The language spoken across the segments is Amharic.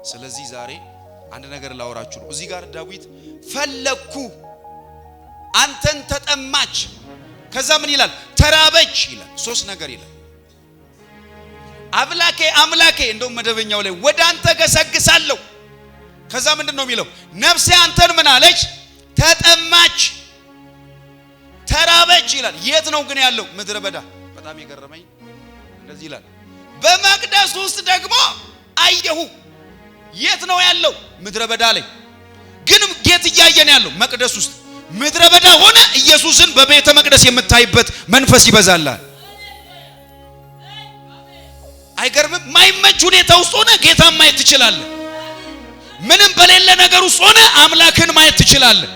ስለዚህ ዛሬ አንድ ነገር ላወራችሁ ነው። እዚህ ጋር ዳዊት ፈለግኩ፣ አንተን ተጠማች፣ ከዛ ምን ይላል? ተራበች ይላል። ሶስት ነገር ይላል። አምላኬ አምላኬ፣ እንደውም መደበኛው ላይ ወደ አንተ ገሰግሳለሁ። ከዛ ምንድን ነው የሚለው? ነፍሴ አንተን ምን አለች? ተጠማች፣ ተራበች ይላል። የት ነው ግን ያለው? ምድረ በዳ። በጣም የገረመኝ እንደዚህ ይላል፣ በመቅደስ ውስጥ ደግሞ አየሁ። የት ነው ያለው? ምድረ በዳ ላይ። ግን የት እያየን ያለው? መቅደስ ውስጥ። ምድረ በዳ ሆነ ኢየሱስን በቤተ መቅደስ የምታይበት መንፈስ ይበዛላል። አይገርምም? ማይመች ሁኔታ ውስጥ ሆነ ጌታን ማየት ትችላለህ። ምንም በሌለ ነገር ውስጥ ሆነ አምላክን ማየት ትችላለህ።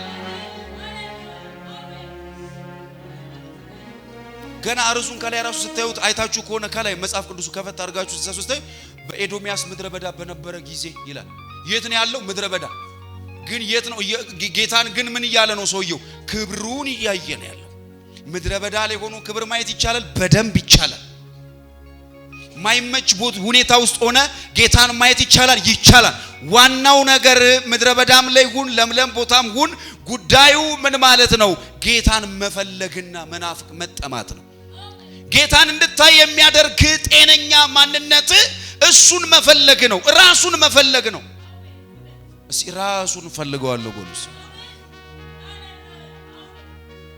ገና አርሱን ከላይ ራሱ ስታዩት አይታችሁ ከሆነ ከላይ መጽሐፍ ቅዱሱ ከፈት አድርጋችሁ ስታዩ በኤዶሚያስ ምድረ በዳ በነበረ ጊዜ ይላል። የት ነው ያለው? ምድረ በዳ። ግን የት ነው ጌታን ግን ምን እያለ ነው ሰውየው? ክብሩን እያየ ነው ያለው። ምድረ በዳ ላይ ሆኖ ክብር ማየት ይቻላል? በደንብ ይቻላል። ማይመች ቦታ ሁኔታ ውስጥ ሆነ ጌታን ማየት ይቻላል? ይቻላል። ዋናው ነገር ምድረ በዳም ላይ ሁን ለምለም ቦታም ሁን፣ ጉዳዩ ምን ማለት ነው? ጌታን መፈለግና መናፍቅ መጠማት ነው። ጌታን እንድታይ የሚያደርግ ጤነኛ ማንነት እሱን መፈለግ ነው። ራሱን መፈለግ ነው። እስቲ ራሱን ፈልገዋለሁ በሉስ።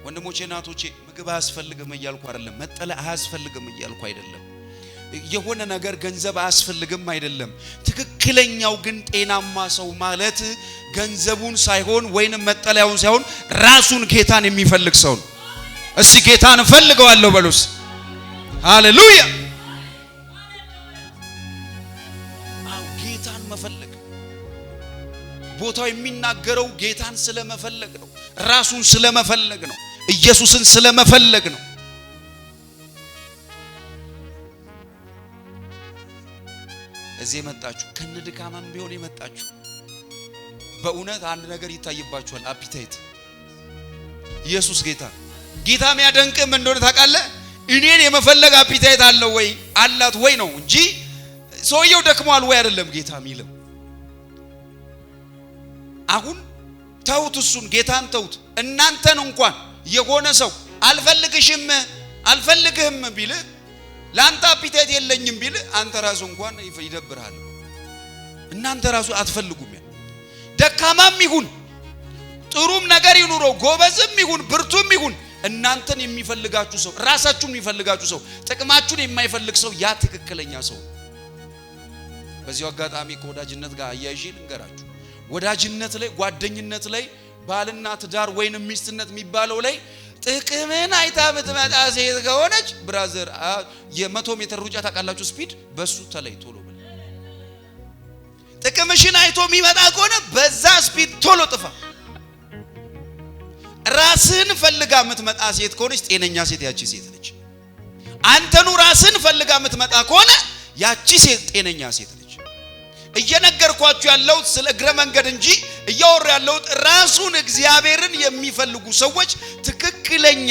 ወንድሞቼ እናቶቼ፣ ምግብ አያስፈልግም እያልኩ አይደለም። መጠለያ አያስፈልግም እያልኩ አይደለም። የሆነ ነገር ገንዘብ አያስፈልግም አይደለም። ትክክለኛው ግን ጤናማ ሰው ማለት ገንዘቡን ሳይሆን ወይንም መጠለያውን ሳይሆን ራሱን ጌታን የሚፈልግ ሰው ነው። እስቲ ጌታን እፈልገዋለሁ በሉስ። ሃሌሉያ! አዎ ጌታን መፈለግ፣ ቦታው የሚናገረው ጌታን ስለመፈለግ ነው። ራሱን ስለመፈለግ ነው። ኢየሱስን ስለመፈለግ ነው። እዚህ የመጣችሁ ከነድካማም ቢሆን የመጣችሁ በእውነት አንድ ነገር ይታይባችኋል። Appetite ኢየሱስ ጌታ ጌታ የሚያደንቅም እንደሆነ ታውቃለህ። እኔን የመፈለግ appetite አለው ወይ አላት ወይ ነው እንጂ ሰውየው ደክሟል ወይ አይደለም ጌታ የሚለው። አሁን ተውት፣ እሱን ጌታን ተውት። እናንተን እንኳን የሆነ ሰው አልፈልግሽም አልፈልግህም ቢል፣ ለአንተ appetite የለኝም ቢል፣ አንተ ራሱ እንኳን ይደብርሃል። እናንተ ራሱ አትፈልጉም። ያ ደካማም ይሁን ጥሩም ነገር ይኑረው፣ ጎበዝም ይሁን ብርቱም ይሁን፣ እናንተን የሚፈልጋችሁ ሰው፣ ራሳችሁን የሚፈልጋችሁ ሰው፣ ጥቅማችሁን የማይፈልግ ሰው፣ ያ ትክክለኛ ሰው። በዚሁ አጋጣሚ ከወዳጅነት ጋር አያይዤ ልንገራችሁ። ወዳጅነት ላይ፣ ጓደኝነት ላይ፣ ባልና ትዳር ወይንም ሚስትነት የሚባለው ላይ ጥቅምን አይታ ምትመጣ ሴት ከሆነች brother፣ የ100 ሜትር ሩጫ ታውቃላችሁ፣ speed በሱ ተለይ ቶሎ ብለህ። ጥቅምሽን አይቶ የሚመጣ ከሆነ በዛ speed ቶሎ ጥፋ። ራስህን ፈልጋ የምትመጣ ሴት ከሆነች ጤነኛ ሴት ያቺ ሴት ነች። አንተኑ ራስህን ፈልጋ የምትመጣ ከሆነ ያቺ ሴት ጤነኛ ሴት ነች። እየነገርኳችሁ ያለሁት ስለ እግረ መንገድ እንጂ እያወሩ ያለሁት ራሱን እግዚአብሔርን የሚፈልጉ ሰዎች፣ ትክክለኛ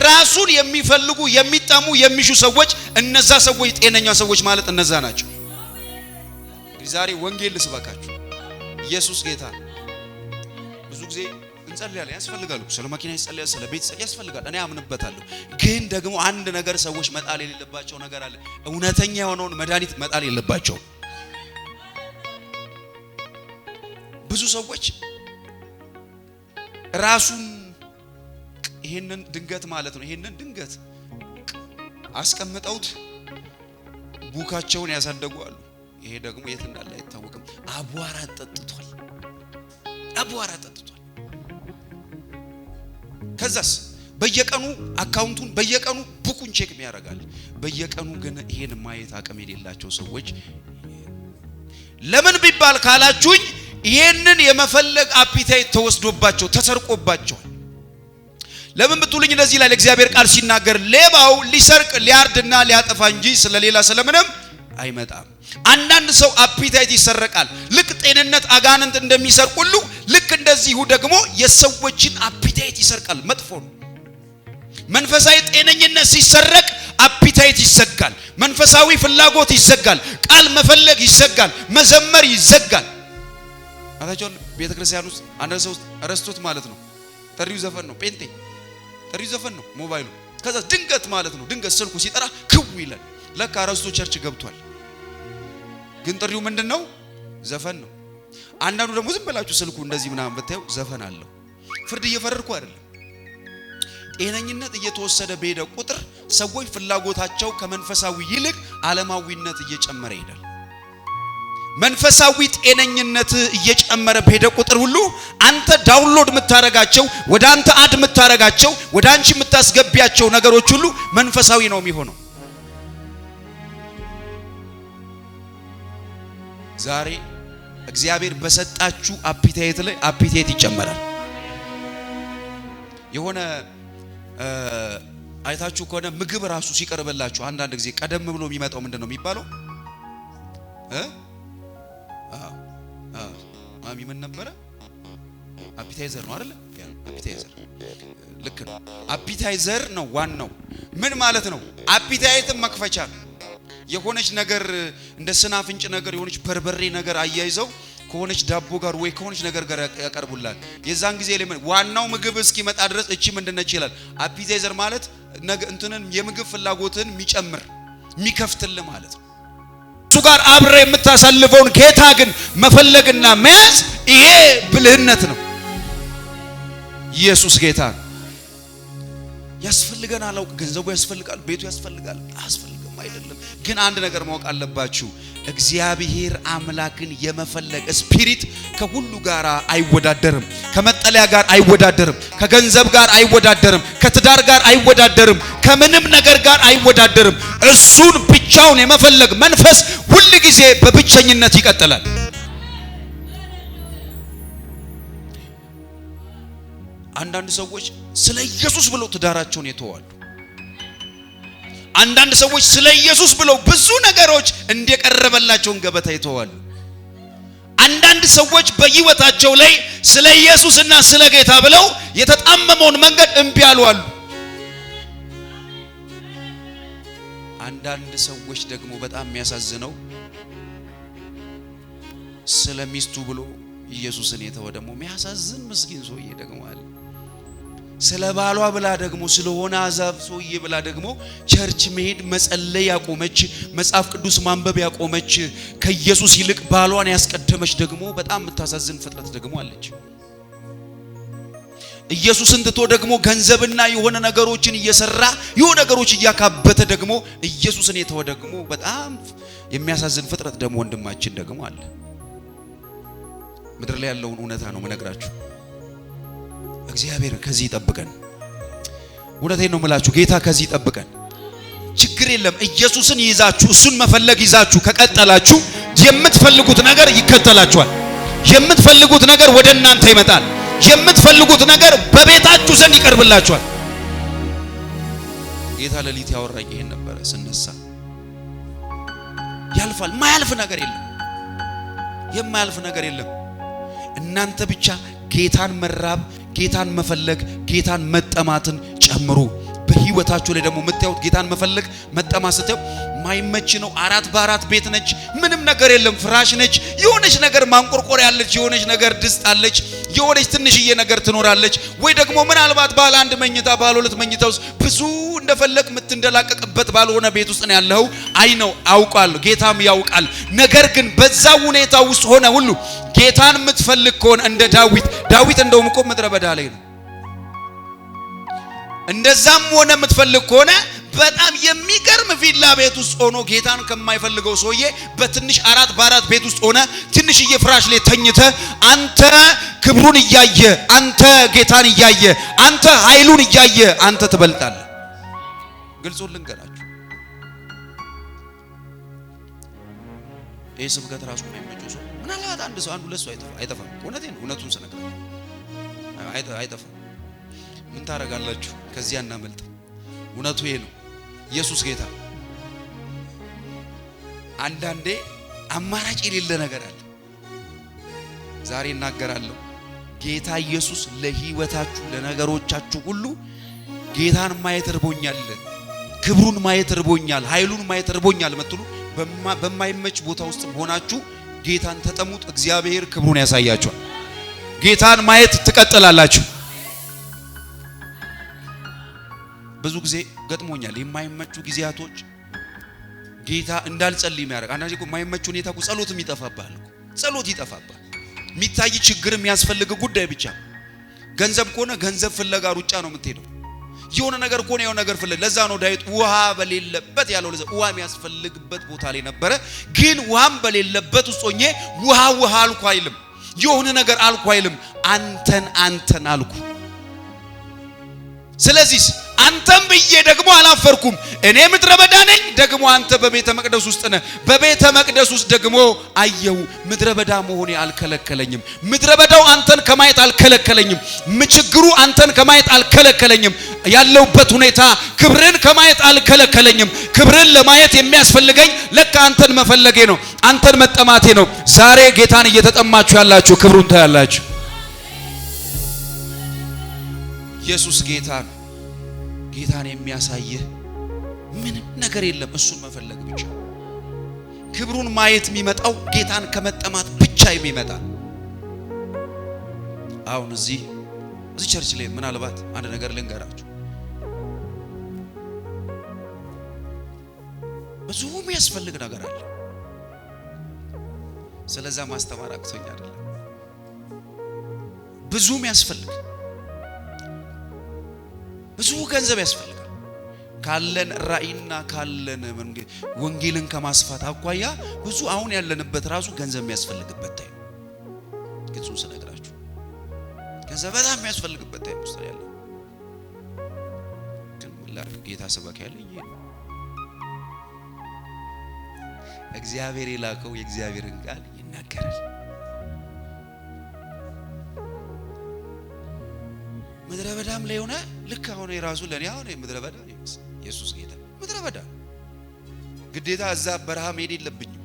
ራሱን የሚፈልጉ፣ የሚጠሙ፣ የሚሹ ሰዎች፣ እነዛ ሰዎች ጤነኛ ሰዎች ማለት እነዛ ናቸው። እንግዲህ ዛሬ ወንጌል ልስበካችሁ። ኢየሱስ ጌታ። ብዙ ጊዜ እንጸልያለን፣ ያስፈልጋል። ስለ መኪና ይጸልያል፣ ስለ ቤት ያስፈልጋል። እኔ አምንበታለሁ። ግን ደግሞ አንድ ነገር ሰዎች መጣል የሌለባቸው ነገር አለ። እውነተኛ የሆነውን መድኃኒት መጣል የለባቸውም። ብዙ ሰዎች ራሱን ይሄንን ድንገት ማለት ነው፣ ይሄንን ድንገት አስቀምጠውት book ኣቸውን ያሳደጉ አሉ። ይሄ ደግሞ የት እንዳለ አይታወቅም። አቧራ ጠጥቷል። አቧራ ጠጥቷል። ከዛስ በየቀኑ account ኡን፣ በየቀኑ book ኡን check ያደርጋል። በየቀኑ ግን ይሄን ማየት አቅም የሌላቸው ሰዎች ለምን ቢባል ካላችሁኝ ይሄንን የመፈለግ appetite ተወስዶባቸው፣ ተሰርቆባቸዋል። ለምን ብትሉኝ እንደዚህ ላይ እግዚአብሔር ቃል ሲናገር ሌባው ሊሰርቅ ሊያርድና ሊያጠፋ እንጂ ስለሌላ ስለምንም አይመጣም። አንዳንድ ሰው appetite ይሰረቃል። ልክ ጤንነት አጋንንት እንደሚሰርቅ ሁሉ ልክ እንደዚሁ ደግሞ የሰዎችን appetite ይሰርቃል። መጥፎ ነው። መንፈሳዊ ጤነኝነት ሲሰረቅ Appetite ይዘጋል። መንፈሳዊ ፍላጎት ይዘጋል። ቃል መፈለግ ይዘጋል። መዘመር ይዘጋል። አታቸው ቤተ ክርስቲያን ውስጥ አንድ ሰው ረስቶት ማለት ነው። ጥሪው ዘፈን ነው፣ ጴንጤ ጥሪው ዘፈን ነው ሞባይሉ። ከዛ ድንገት ማለት ነው ድንገት ስልኩ ሲጠራ ክው ይላል። ለካ ረስቶ church ገብቷል። ግን ጥሪው ምንድን ነው? ዘፈን ነው። አንዳንዱ ደግሞ ዝም ብላችሁ ስልኩ እንደዚህ ምናምን ብታዩ ዘፈን አለው። ፍርድ እየፈረድኩ አይደለም። ጤነኝነት እየተወሰደ በሄደ ቁጥር ሰዎች ፍላጎታቸው ከመንፈሳዊ ይልቅ ዓለማዊነት እየጨመረ ይሄዳል። መንፈሳዊ ጤነኝነት እየጨመረ በሄደ ቁጥር ሁሉ አንተ download የምታረጋቸው፣ ወደ አንተ add የምታረጋቸው፣ ወደ አንቺ የምታስገቢያቸው ነገሮች ሁሉ መንፈሳዊ ነው የሚሆነው። ዛሬ እግዚአብሔር በሰጣችሁ appetite ላይ appetite ይጨመራል። የሆነ አይታችሁ ከሆነ ምግብ ራሱ ሲቀርብላችሁ አንዳንድ ጊዜ ቀደም ብሎ የሚመጣው ምንድን ነው የሚባለው? ማሚ ምን ነበረ? Appetizer ነው አይደለ? Appetizer ልክ ነው። Appetizer ነው ዋናው። ምን ማለት ነው? Appetite ን መክፈቻ ነው። የሆነች ነገር እንደ ስናፍንጭ ነገር የሆነች በርበሬ ነገር አያይዘው ከሆነች ዳቦ ጋር ወይ ከሆነች ነገር ጋር ያቀርቡላል። የዛን ጊዜ ላይ ዋናው ምግብ እስኪመጣ ድረስ እቺ ምንድነች ይላል። Appetizer ማለት እንትንን የምግብ ፍላጎትን የሚጨምር የሚከፍትል ማለት ነው። እሱ ጋር አብረ የምታሳልፈውን ጌታ ግን መፈለግና መያዝ ይሄ ብልህነት ነው። ኢየሱስ ጌታ ያስፈልገናል። አውቅ ገንዘቡ ያስፈልጋል፣ ቤቱ ያስፈልጋል፣ አያስፈልግም አይደለም። ግን አንድ ነገር ማወቅ አለባችሁ። እግዚአብሔር አምላክን የመፈለግ spirit ከሁሉ ጋር አይወዳደርም። ከመጠለያ ጋር አይወዳደርም። ከገንዘብ ጋር አይወዳደርም። ከትዳር ጋር አይወዳደርም። ከምንም ነገር ጋር አይወዳደርም። እሱን ብቻውን የመፈለግ መንፈስ ሁል ጊዜ በብቸኝነት ይቀጥላል። አንዳንድ ሰዎች ስለ ኢየሱስ ብለው ትዳራቸውን የተዋሉ፣ አንዳንድ ሰዎች ስለ ኢየሱስ ብለው ብዙ ነገሮች እንደቀረበላቸውን ገበታ ይተዋሉ። አንዳንድ ሰዎች በሕይወታቸው ላይ ስለ ኢየሱስና ስለ ጌታ ብለው የተጣመመውን መንገድ እምቢ አሉ አሉ። አንዳንድ ሰዎች ደግሞ በጣም የሚያሳዝነው ስለ ሚስቱ ብሎ ኢየሱስን የተወ ደግሞ የሚያሳዝን ምስኪን ሰውዬ ደግሞ አለ። ስለ ባሏ ብላ ደግሞ ስለሆነ አዛብ ሰውዬ ብላ ደግሞ church መሄድ መጸለይ ያቆመች፣ መጽሐፍ ቅዱስ ማንበብ ያቆመች፣ ከኢየሱስ ይልቅ ባሏን ያስቀደመች ደግሞ በጣም የምታሳዝን ፍጥረት ደግሞ አለች። ኢየሱስን ትቶ ደግሞ ገንዘብና የሆነ ነገሮችን እየሰራ የሆነ ነገሮች እያካበተ ደግሞ ኢየሱስን የተወ ደግሞ በጣም የሚያሳዝን ፍጥረት ደግሞ ወንድማችን ደግሞ አለ። ምድር ላይ ያለውን እውነታ ነው የምነግራችሁ። እግዚአብሔር ከዚህ ይጠብቀን። እውነቴን ነው የምላችሁ፣ ጌታ ከዚህ ይጠብቀን። ችግር የለም። ኢየሱስን ይዛችሁ እሱን መፈለግ ይዛችሁ ከቀጠላችሁ የምትፈልጉት ነገር ይከተላችኋል። የምትፈልጉት ነገር ወደ እናንተ ይመጣል። የምትፈልጉት ነገር በቤታችሁ ዘንድ ይቀርብላችኋል። ጌታ ሌሊት ያወራኝ ይሄን ነበረ። ስነሳ ያልፋል። የማያልፍ ነገር የለም። የማያልፍ ነገር የለም። እናንተ ብቻ ጌታን መራብ፣ ጌታን መፈለግ፣ ጌታን መጠማትን ጨምሩ። በህይወታችሁ ላይ ደግሞ የምታዩት ጌታን መፈለግ መጠማት ስታዩ ማይመች ነው። አራት በአራት ቤት ነች፣ ምንም ነገር የለም፣ ፍራሽ ነች፣ የሆነች ነገር ማንቆርቆር ያለች፣ የሆነች ነገር ድስት አለች፣ የሆነች ትንሽዬ ነገር ትኖራለች። ወይ ደግሞ ምናልባት ባለ አንድ መኝታ ባለ ሁለት መኝታ ውስጥ ብዙ እንደፈለግ የምትንደላቀቅበት ባልሆነ ቤት ውስጥ ነው ያለው። አይ ነው አውቃለሁ፣ ጌታም ያውቃል። ነገር ግን በዛ ሁኔታ ውስጥ ሆነ ሁሉ ጌታን የምትፈልግ ከሆነ እንደ ዳዊት፣ ዳዊት እንደውም እኮ ምድረ በዳ ላይ ነው። እንደዛም ሆነ የምትፈልግ ከሆነ በጣም የሚገርም ቪላ ቤት ውስጥ ሆኖ ጌታን ከማይፈልገው ሰውዬ በትንሽ አራት በአራት ቤት ውስጥ ሆነ ትንሽዬ ፍራሽ ላይ ተኝተ አንተ ክብሩን እያየ፣ አንተ ጌታን እያየ፣ አንተ ኃይሉን እያየ አንተ ትበልጣለህ። ግልጹን ልንገራችሁ፣ ይህ ስብከት ራሱ የማይመቸው ሰው ምናልባት አንድ ሰው አንድ ሁለት ሰው አይጠፋም። እውነቴን እውነቱን ስነግራችሁ አይጠፋም። ምን ታደርጋላችሁ? ከዚያ እናመልጥ። እውነቱ ይሄ ነው። ኢየሱስ ጌታ። አንዳንዴ አማራጭ የሌለ ነገር አለ። ዛሬ እናገራለሁ። ጌታ ኢየሱስ ለሕይወታችሁ ለነገሮቻችሁ ሁሉ ጌታን ማየት እርቦኛል፣ ክብሩን ማየት ርቦኛል፣ ኃይሉን ማየት ርቦኛል የምትሉ በማይመች ቦታ ውስጥ ሆናችሁ ጌታን ተጠሙት። እግዚአብሔር ክብሩን ያሳያችኋል። ጌታን ማየት ትቀጥላላችሁ። ብዙ ጊዜ ገጥሞኛል። የማይመቹ ጊዜያቶች ጌታ እንዳልጸልይ የሚያደርግ አንዳንዴ እኮ የማይመቹ ሁኔታ እኮ ጸሎትም ይጠፋብሃል እኮ ጸሎት ይጠፋብሃል። የሚታይ ችግር የሚያስፈልግ ጉዳይ ብቻ ገንዘብ ከሆነ ገንዘብ ፍለጋ ሩጫ ነው የምትሄደው። የሆነ ነገር ከሆነ የሆነ ነገር ፍለጋ። ለዛ ነው ዳዊት ውሃ በሌለበት ያለው። ለዛ ውሃ የሚያስፈልግበት ቦታ ላይ ነበረ። ግን ውሃም በሌለበት ውስጥ ሆኜ ውሃ ውሃ አልኩ አይልም። የሆነ ነገር አልኩ አይልም። አንተን አንተን አልኩ። ስለዚህ አንተም ብዬ ደግሞ አላፈርኩም። እኔ ምድረ በዳ ነኝ፣ ደግሞ አንተ በቤተ መቅደስ ውስጥ ነህ። በቤተ መቅደስ ውስጥ ደግሞ አየሁ። ምድረ በዳ መሆኔ አልከለከለኝም። ምድረ በዳው አንተን ከማየት አልከለከለኝም። ችግሩ አንተን ከማየት አልከለከለኝም። ያለውበት ሁኔታ ክብርን ከማየት አልከለከለኝም። ክብርን ለማየት የሚያስፈልገኝ ለካ አንተን መፈለጌ ነው፣ አንተን መጠማቴ ነው። ዛሬ ጌታን እየተጠማችሁ ያላችሁ ክብሩን ታያላችሁ። ኢየሱስ ጌታ ነው። ጌታን የሚያሳይህ ምንም ነገር የለም፣ እሱን መፈለግ ብቻ። ክብሩን ማየት የሚመጣው ጌታን ከመጠማት ብቻ የሚመጣ። አሁን እዚህ church ላይ ምናልባት አንድ ነገር ልንገራችሁ። ብዙ የሚያስፈልግ ነገር አለ። ስለዛ ማስተማር አቅቶኝ አይደለም። ብዙ የሚያስፈልግ ብዙ ገንዘብ ያስፈልጋል። ካለን ራእይና ካለን ወንጌልን ከማስፋት አኳያ ብዙ አሁን ያለንበት ራሱ ገንዘብ የሚያስፈልግበት time፣ ግልጹን ስነግራችሁ ገንዘብ በጣም የሚያስፈልግበት time ውስጥ ያለ። ግን ምን ላድርግ፣ ጌታ ስበክ ያለኝ ይሄ ነው። እግዚአብሔር የላከው የእግዚአብሔርን ቃል ይናገራል። ምድረ በዳም ላይ ሆነ ልክ አሁን የራሱ ለኔ አሁን ምድረ በዳ ኢየሱስ ጌታ ምድረ በዳ ግዴታ እዛ በረሃ መሄድ የለብኝም።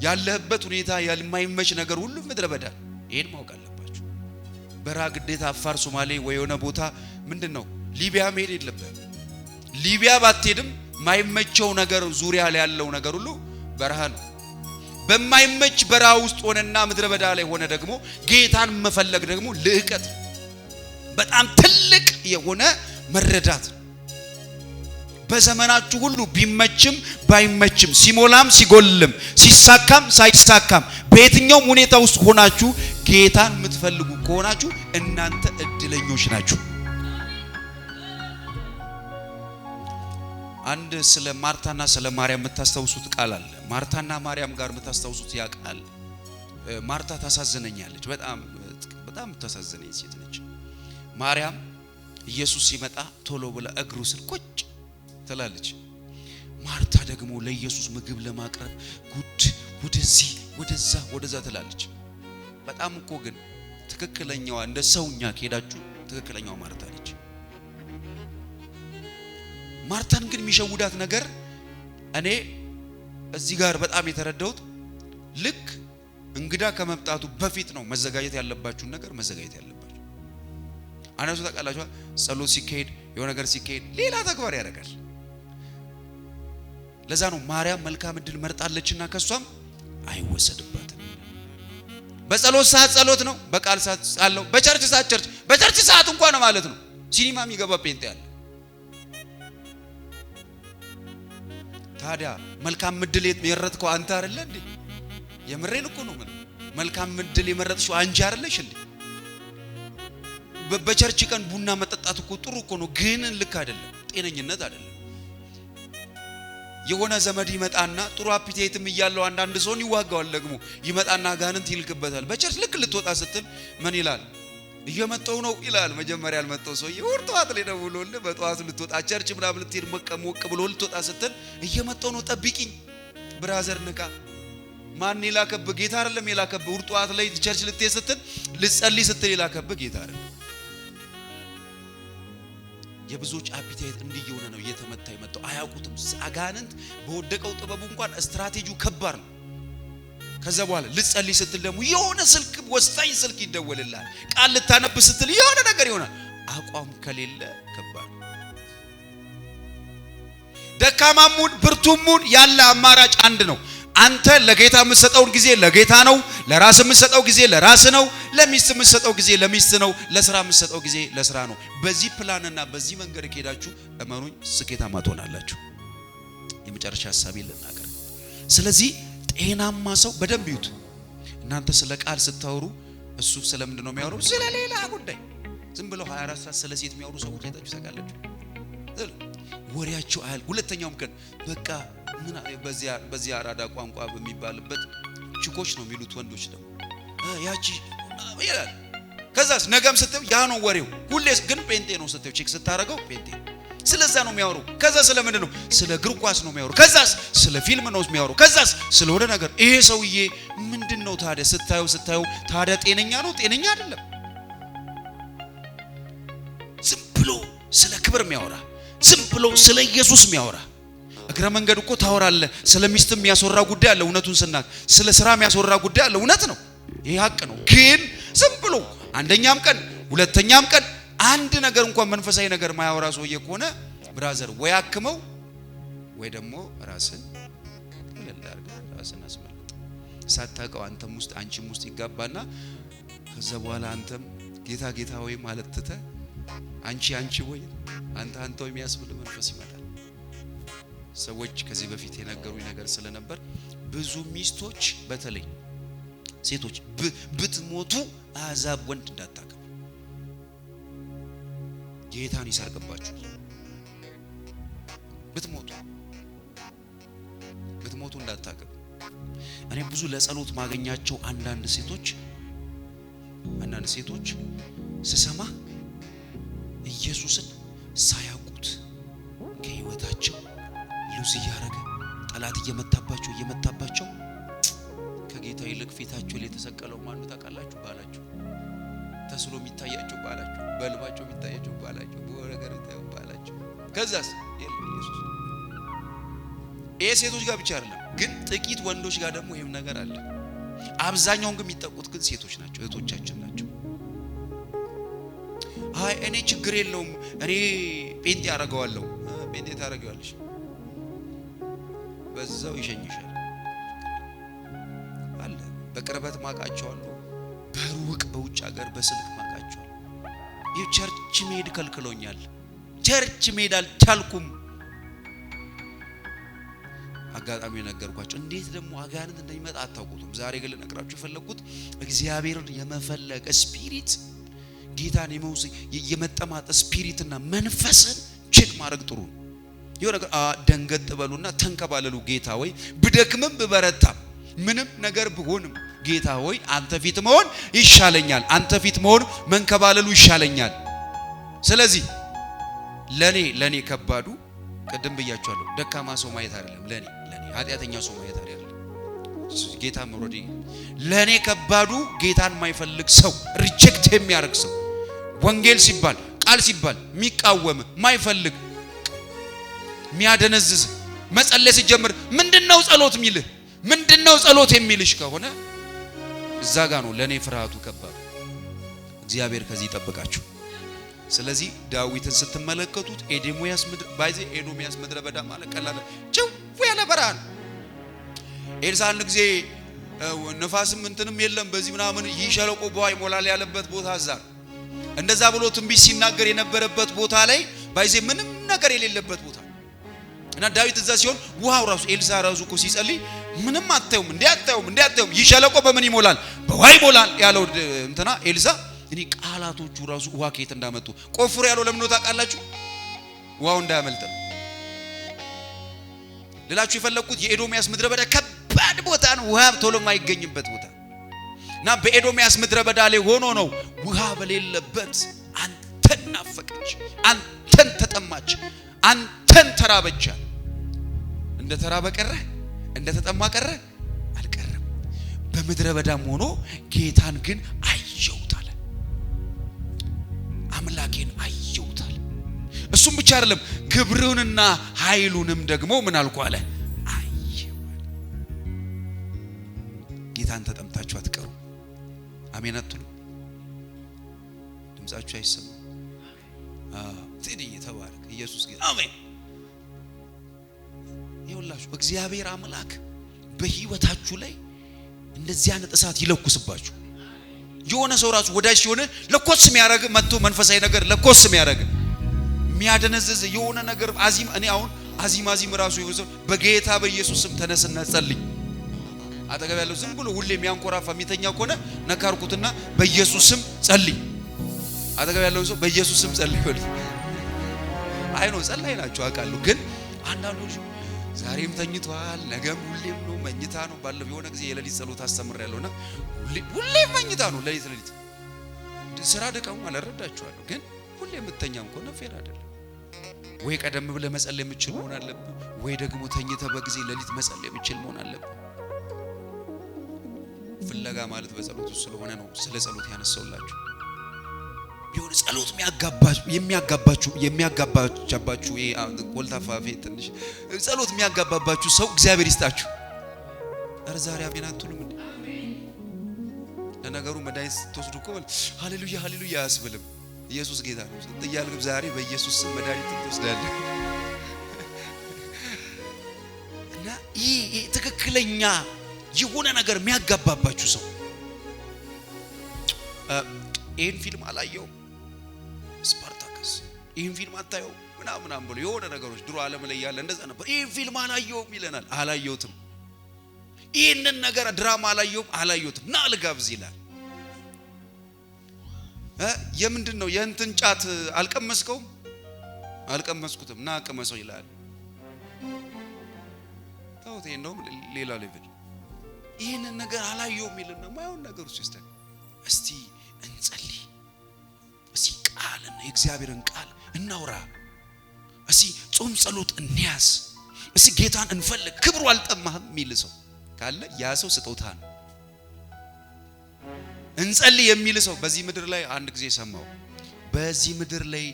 ያለህበት ሁኔታ የማይመች ነገር ሁሉ ምድረ በዳ፣ ይሄን ማወቅ አለባችሁ። በረሃ ግዴታ አፋር፣ ሶማሌ ወይ የሆነ ቦታ ምንድነው ሊቢያ መሄድ የለብህም። ሊቢያ ባትሄድም ማይመቸው ነገር ዙሪያ ላይ ያለው ነገር ሁሉ በረሃ ነው። በማይመች በረሃ ውስጥ ሆነና ምድረ በዳ ላይ ሆነ ደግሞ ጌታን መፈለግ ደግሞ ልዕቀት፣ በጣም ትልቅ የሆነ መረዳት። በዘመናችሁ ሁሉ ቢመችም ባይመችም፣ ሲሞላም ሲጎልም፣ ሲሳካም ሳይሳካም፣ በየትኛውም ሁኔታ ውስጥ ሆናችሁ ጌታን የምትፈልጉ ከሆናችሁ እናንተ እድለኞች ናችሁ። አንድ ስለ ማርታና ስለ ማርያም የምታስታውሱት ቃል አለ። ማርታና ማርያም ጋር የምታስታውሱት ያ ቃል፣ ማርታ ታሳዝነኛለች። በጣም በጣም ታሳዝነኝ ሴት ነች። ማርያም ኢየሱስ ሲመጣ ቶሎ ብላ እግሩ ስር ቁጭ ትላለች። ማርታ ደግሞ ለኢየሱስ ምግብ ለማቅረብ ጉድ ወደዚህ ወደዛ ወደዛ ትላለች። በጣም እኮ ግን ትክክለኛዋ እንደ ሰውኛ ከሄዳችሁ ትክክለኛዋ ማርታ ነች። ማርታን ግን የሚሸውዳት ነገር እኔ እዚህ ጋር በጣም የተረዳሁት ልክ እንግዳ ከመምጣቱ በፊት ነው መዘጋጀት ያለባችሁን ነገር መዘጋጀት ያለባችሁ። አንዳንዱ ታውቃላችሁ፣ ጸሎት ሲካሄድ የሆነ ነገር ሲካሄድ ሌላ ተግባር ያደርጋል። ለዛ ነው ማርያም መልካም እድል መርጣለችና ከሷም አይወሰድባትም። በጸሎት ሰዓት ጸሎት ነው፣ በቃል ሰዓት ቃል ነው፣ በ church ሰዓት church፣ በ church ሰዓት እንኳን ማለት ነው ሲኒማ የሚገባ ጴንጤ አለ። ታዲያ መልካም እድል የመረጥከው አንተ አይደለ እንዴ? የምሬን እኮ ነው። ምን መልካም እድል የመረጥሽው አንቺ አይደለሽ እንዴ? በ church ቀን ቡና መጠጣት እኮ ጥሩ እኮ ነው፣ ግን ልክ አይደለም፣ ጤነኝነት አይደለም። የሆነ ዘመድ ይመጣና ጥሩ appetite ም እያለው አንዳንድ ሰውን ይዋጋዋል። ደግሞ ይመጣና አጋንንት ይልክበታል። በ church ልክ ልትወጣ ስትል ምን ይላል? እየመጣው ነው ይላል። መጀመሪያ ያልመጣው ሰውዬ እሑድ ጠዋት ላይ ደውሎልህ በጠዋቱ ልትወጣ church ምናምን ልትሄድ ሞቅ ሞቅ ብሎ ልትወጣ ስትል እየመጣው ነው ጠብቂኝ፣ brother ንቃ። ማን የላከብህ? ጌታ አይደለም የላከብህ። እሑድ ጠዋት ላይ church ልትሄድ ስትል ልትጸልይ ስትል የላከብህ ጌታ አይደለም። የብዙዎች appetite እንዲህ የሆነ ነው እየተመታ የመጣው። አያውቁትም። አጋንንት በወደቀው ጥበቡ እንኳን ስትራቴጂው ከባድ ነው። ከዛ በኋላ ልትጸልይ ስትል ደግሞ የሆነ ስልክ ወሳኝ ስልክ ይደወልልሃል። ቃል ልታነብ ስትል የሆነ ነገር ይሆናል። አቋም ከሌለ ከባድ ነው። ደካማሙን ብርቱሙን ያለ አማራጭ አንድ ነው። አንተ ለጌታ የምትሰጠውን ጊዜ ለጌታ ነው። ለራስ የምትሰጠው ጊዜ ለራስ ነው። ለሚስት የምትሰጠው ጊዜ ለሚስት ነው። ለስራ የምትሰጠው ጊዜ ለስራ ነው። በዚህ ፕላንና በዚህ መንገድ ከሄዳችሁ እመኑኝ ስኬታማ ትሆናላችሁ። የመጨረሻ ሀሳቤ ልናገር። ስለዚህ ጤናማ ሰው በደንብ ይዩት። እናንተ ስለ ቃል ስታወሩ እሱ ስለምንድን ነው የሚያወራው? ስለ ሌላ ጉዳይ። ዝም ብለው 24 ሰዓት ስለ ሴት የሚያወሩ ሰዎች አይታችሁ ታውቃላችሁ? ወሬያቸው አያል። ሁለተኛውም ቀን በቃ ምን በዚያ አራዳ ቋንቋ በሚባልበት ችኮች ነው የሚሉት ወንዶች ደግሞ ያቺ ይላል። ከዛስ ነገም ስትየው ያ ነው ወሬው። ሁሌ ግን ጴንጤ ነው ስትየው፣ check ስታረገው ጴንጤ ነው። ስለዛ ነው የሚያወሩ። ከዛ ስለምንድን ነው? ስለ እግር ኳስ ነው የሚያወሩ። ከዛስ ስለ ፊልም ነው የሚያወሩ። ከዛስ ስለሆነ ነገር። ይሄ ሰውዬ ምንድን ነው ታዲያ? ስታየው ስታየው ታዲያ ጤነኛ ነው? ጤነኛ አይደለም። ዝም ብሎ ስለ ክብር የሚያወራ፣ ዝም ብሎ ስለ ኢየሱስ የሚያወራ። እግረ መንገድ እኮ ታወራለህ። ስለ ሚስት የሚያስወራ ጉዳይ አለ፣ እውነቱን ስናቅ። ስለ ስራ የሚያስወራ ጉዳይ አለ፣ እውነት ነው፣ ይሄ ሀቅ ነው። ግን ዝም ብሎ አንደኛም ቀን ሁለተኛም ቀን አንድ ነገር እንኳን መንፈሳዊ ነገር ማያወራ ሰውዬ ከሆነ brother ወይ አክመው ወይ ደግሞ ራስን ቀለል አድርገህ ራስን አስመልጥ። ሳታውቀው አንተም ውስጥ አንቺም ውስጥ ይጋባና ከዛ በኋላ አንተም ጌታ ጌታ ወይ ማለት ትተህ አንቺ አንቺ ወይ አንተ አንተ ወይ የሚያስብል መንፈስ ይመጣል። ሰዎች ከዚህ በፊት የነገሩኝ ነገር ስለነበር ብዙ ሚስቶች በተለይ ሴቶች ብትሞቱ አሕዛብ ወንድ እንዳታገቡ፣ ጌታን ይሰርቅባችኋል። ብትሞቱ ብትሞቱ እንዳታገቡ። እኔ ብዙ ለጸሎት ማገኛቸው አንዳንድ ሴቶች ስሰማ ኢየሱስን ሳያውቁት ከህይወታቸው lose እያደረገ፣ ጠላት እየመታባቸው እየመታባቸው፣ ከጌታ ይልቅ ፊታቸው ላይ የተሰቀለው ማነው ታውቃላችሁ? ባላቸው ተስሎ የሚታያቸው ባላቸው፣ በህልማቸው የሚታያቸው ባላቸው፣ በሆነ ነገር የሚታየው ባላቸው። ከዛስ የለም ኢየሱስ። ይሄ ሴቶች ጋር ብቻ አይደለም፣ ግን ጥቂት ወንዶች ጋር ደግሞ ይሄም ነገር አለ። አብዛኛውን ግን የሚጠቁት ግን ሴቶች ናቸው፣ እህቶቻችን ናቸው። አይ እኔ ችግር የለውም፣ እኔ ጴንጤ አደርገዋለሁ። ጴንጤ ታደርገዋለሽ፣ በዛው ይሸኝሻል። አለ በቅርበት ማቃቸዋለሁ፣ በሩቅ በውጭ ሀገር በስልክ ማቃቸዋለሁ። ይህ church መሄድ ከልክሎኛል፣ church መሄድ አልቻልኩም። አጋጣሚ የነገርኳቸው እንዴት ደግሞ አጋንንት እንደሚመጣ አታውቁትም። ዛሬ ግን ልነግራችሁ የፈለግኩት እግዚአብሔርን የመፈለግ spirit፣ ጌታን የመጠማት spirit ና መንፈስን check ማድረግ ጥሩ ነው። የሆነ ነገር ደንገጥ በሉና ተንከባለሉ። ጌታ ሆይ፣ ብደክምም ብበረታም ምንም ነገር ብሆንም ጌታ ሆይ አንተ ፊት መሆን ይሻለኛል። አንተ ፊት መሆን መንከባለሉ ይሻለኛል። ስለዚህ ለኔ ከባዱ ቅድም ብያቸዋለሁ፣ ደካማ ሰው ማየት አይደለም። ለኔ ኃጢአተኛ ሰው ማየት አይደለም። ጌታ ምሮዲ ለኔ ከባዱ ጌታን የማይፈልግ ሰው፣ reject የሚያደርግ ሰው፣ ወንጌል ሲባል ቃል ሲባል የሚቃወም፣ ማይፈልግ፣ የሚያደነዝዝ፣ መጸለይ ሲጀምር ምንድነው ጸሎት የሚልህ፣ ምንድነው ጸሎት የሚልሽ ከሆነ እዛ ጋ ነው ለኔ ፍርሃቱ ከባዱ። እግዚአብሔር ከዚህ ይጠብቃችሁ። ስለዚህ ዳዊትን ስትመለከቱት ኤዶምያስ ምድር by the way ኤዶምያስ ምድረ በዳ ማለት ቀላል ጭው ያለ በረሃ ነው። ኤልሳ አንድ ጊዜ ንፋስም እንትንም የለም በዚህ ምናምን ይህ ሸለቆ በውሃ ይሞላል ያለበት ቦታ እዛ ነው። እንደዛ ብሎ ትንቢት ሲናገር የነበረበት ቦታ ላይ by the way ምንም ነገር የሌለበት ቦታ እና ዳዊት እዛ ሲሆን ውሃው ራሱ፣ ኤልሳ ራሱ እኮ ሲጸልይ ምንም አታዩም፣ እንዴ አታዩም፣ እንዴ አታዩም፣ ይህ ሸለቆ በምን ይሞላል? በውሃ ይሞላል ያለው እንትና ኤልሳ። እኔ ቃላቶቹ ራሱ ውሃ ከየት እንዳመጡ። ቆፍሩ ያለው ለምን ነው ታውቃላችሁ? ውሃው እንዳያመልጥ ነው። ልላችሁ የፈለግኩት የኤዶሚያስ ምድረ በዳ ከባድ ቦታ ነው። ውሃ ቶሎ የማይገኝበት ቦታ እና በኤዶሚያስ ምድረ በዳ ላይ ሆኖ ነው ውሃ በሌለበት አንተን ናፈቀች፣ አንተን ተጠማች፣ አንተን ተራበች። እንደ ተራበ ቀረ? እንደ ተጠማ ቀረ? አልቀረም። በምድረ በዳም ሆኖ ጌታን ግን አየሁት አለ። አምላኬን አየሁት አለ። እሱም ብቻ አይደለም፣ ክብሩንና ኃይሉንም ደግሞ ምን አልኩ አለ፣ አየሁ አለ። ጌታን ተጠምታችሁ አትቀሩ። አሜን አትሉ? ድምጻችሁ አይሰማም። ቴዲ ተባረክ። ኢየሱስ ጌታ። አሜን። ይኸውላችሁ እግዚአብሔር አምላክ በህይወታችሁ ላይ እንደዚህ አይነት እሳት ይለኩስባችሁ። የሆነ ሰው ራሱ ወዳጅ ሲሆን ለኮስ የሚያደርግ መጥቶ መንፈሳዊ ነገር ለኮስ የሚያደርግ የሚያደነዝዝ የሆነ ነገር አዚም፣ እኔ አሁን አዚም አዚም ራሱ የሆነ ሰው በጌታ በኢየሱስ ስም ተነስና ጸልይ። አጠገብ ያለው ዝም ብሎ ሁሌ የሚያንኮራፋ የሚተኛ ከሆነ ነካርኩትና በኢየሱስ ስም ጸልይ። አጠገብ ያለውን ሰው በኢየሱስ ስም ጸልይ በሉት። አይ ነው ጸላይ ናቸው አውቃለሁ። ግን አንዳንዶች ዛሬም ተኝተዋል፣ ነገም ሁሌም ነው መኝታ ነው። ባለፈው የሆነ ጊዜ የሌሊት ጸሎት አስተምሬያለሁና ሁሌም መኝታ ነው። ሌሊት ሌሊት ስራ ደቀሙ አልረዳችኋለሁ። ግን ሁሌ የምተኛም ከሆነ fair አይደለም። ወይ ቀደም ብለህ መጸለይ የምችል መሆን አለብህ፣ ወይ ደግሞ ተኝተህ በጊዜ ሌሊት መጸለይ የምችል መሆን አለብህ። ፍለጋ ማለት በጸሎት ውስጥ ስለሆነ ነው ስለ ጸሎት ያነሳውላችሁ። የሆነ ጸሎት የሚያጋባችሁ የሚያጋባችሁ ይሄ ኮልታፋ ፌ ትንሽ ጸሎት የሚያጋባባችሁ ሰው እግዚአብሔር ይስጣችሁ። ኧረ ዛሬ አሜን አትሉም እንዴ? ለነገሩ መድኃኒት ስትወስዱ እኮ ሃሌሉያ ሃሌሉያ አያስብልም። ኢየሱስ ጌታ ነው እያልክ ዛሬ በኢየሱስ ስም መድኃኒት ትወስዳለህ። እና ይህ ትክክለኛ የሆነ ነገር የሚያጋባባችሁ ሰው ይህን ፊልም አላየውም፣ ስፓርታከስ ይህን ፊልም አታየውም ምናምን ምናምን ብሎ የሆነ ነገሮች ድሮ ዓለም ላይ ያለ እንደዛ ነበር። ይህን ፊልም አላየውም ይለናል። አላየሁትም። ይህንን ነገር ድራማ አላየውም፣ አላየሁትም፣ ና ልጋብዝ ይላል። የምንድን ነው የእንትን ጫት አልቀመስከውም? አልቀመስኩትም፣ ና ቅመሰው ይላል። ተውት፣ እንደውም ሌላ level ይህንን ነገር አላየውም ይልና ማየውን ነገር ውስጥ ይስተን እስቲ እንጸልይ፣ እስቲ ቃልን የእግዚአብሔርን ቃል እናውራ፣ እስቲ ጾም ጸሎት እንያዝ፣ እስቲ ጌታን እንፈልግ። ክብሩ አልጠማህም የሚል ሰው ካለ ያ ሰው ስጦታ ነው። እንጸልይ የሚል ሰው በዚህ ምድር ላይ አንድ ጊዜ ሰማው። በዚህ ምድር ላይ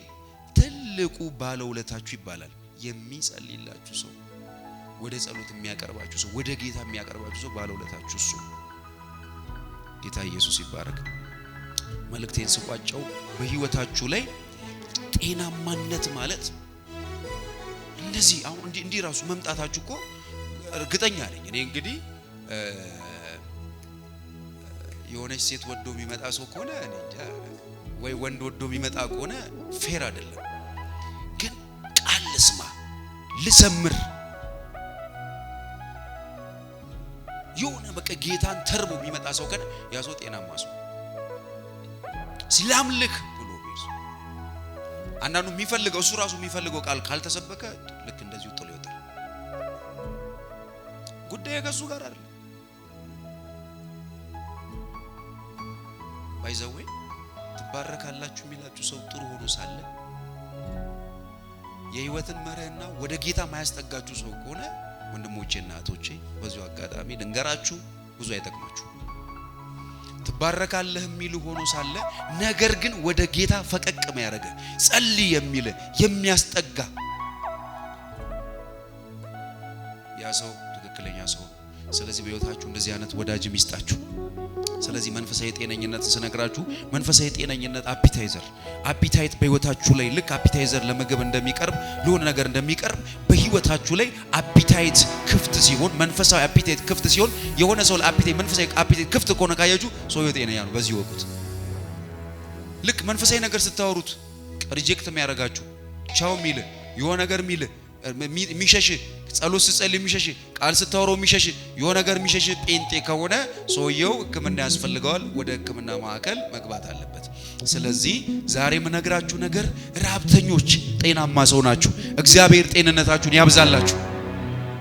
ትልቁ ባለውለታችሁ ይባላል የሚጸልይላችሁ ሰው፣ ወደ ጸሎት የሚያቀርባችሁ ሰው፣ ወደ ጌታ የሚያቀርባችሁ ሰው ባለውለታችሁ እሱ። ጌታ ኢየሱስ ይባረክ። መልእክቴን ስቋጨው በህይወታችሁ ላይ ጤናማነት ማለት እንደዚህ አሁን እንዲህ ራሱ መምጣታችሁ እኮ እርግጠኛ ነኝ። እኔ እንግዲህ የሆነች ሴት ወዶ የሚመጣ ሰው ከሆነ እኔ እንጃ፣ ወይ ወንድ ወዶ የሚመጣ ከሆነ fair አይደለም። ግን ቃል ልስማ፣ ልዘምር፣ የሆነ በቃ ጌታን ተርቦ የሚመጣ ሰው ከሆነ ያ ሰው ጤናማ ሰው ሲላምልክ ብሎ አንዳንዱ የሚፈልገው እሱ ራሱ የሚፈልገው ቃል ካልተሰበከ ልክ እንደዚሁ ጥሎ ይወጣል። ጉዳይ ከእሱ ጋር አይደለም። By the way ትባረካላችሁ የሚላችሁ ሰው ጥሩ ሆኖ ሳለ የህይወትን መርህና ወደ ጌታ ማያስጠጋችሁ ሰው ከሆነ ወንድሞቼና እህቶቼ በዚሁ አጋጣሚ ልንገራችሁ፣ ብዙ አይጠቅማችሁ። ትባረካለህ የሚል ሆኖ ሳለ ነገር ግን ወደ ጌታ ፈቀቅ የሚያደርግ ጸልይ የሚል የሚያስጠጋ ያ ሰው ትክክለኛ ሰው ነው። ስለዚህ በህይወታችሁ እንደዚህ አይነት ወዳጅም ይስጣችሁ። ስለዚህ መንፈሳዊ ጤነኝነትን ስነግራችሁ መንፈሳዊ ጤነኝነት appetizer appetite በህይወታችሁ ላይ ልክ appetizer ለምግብ እንደሚቀርብ ለሆነ ነገር እንደሚቀርብ በህይወታችሁ ላይ appetite ክፍት ሲሆን፣ መንፈሳዊ appetite ክፍት ሲሆን፣ የሆነ ሰው ለ appetite መንፈሳዊ appetite ክፍት ከሆነ ካያችሁ ሰውየው ጤነኛ ነው። በዚህ ወቁት። ልክ መንፈሳዊ ነገር ስታወሩት reject የሚያደርጋችሁ፣ ቻው የሚል፣ የሆነ ነገር የሚል፣ የሚሸሽ፣ ጸሎት ስትጸልይ የሚሸሽ፣ ቃል ስታወራው የሚሸሽ፣ የሆነ ነገር የሚሸሽ ጴንጤ ከሆነ ሰውየው ሕክምና ያስፈልገዋል። ወደ ሕክምና ማዕከል መግባት አለበት። ስለዚህ ዛሬ የምነግራችሁ ነገር ረሀብተኞች ጤናማ ሰው ናችሁ። እግዚአብሔር ጤንነታችሁን ያብዛላችሁ።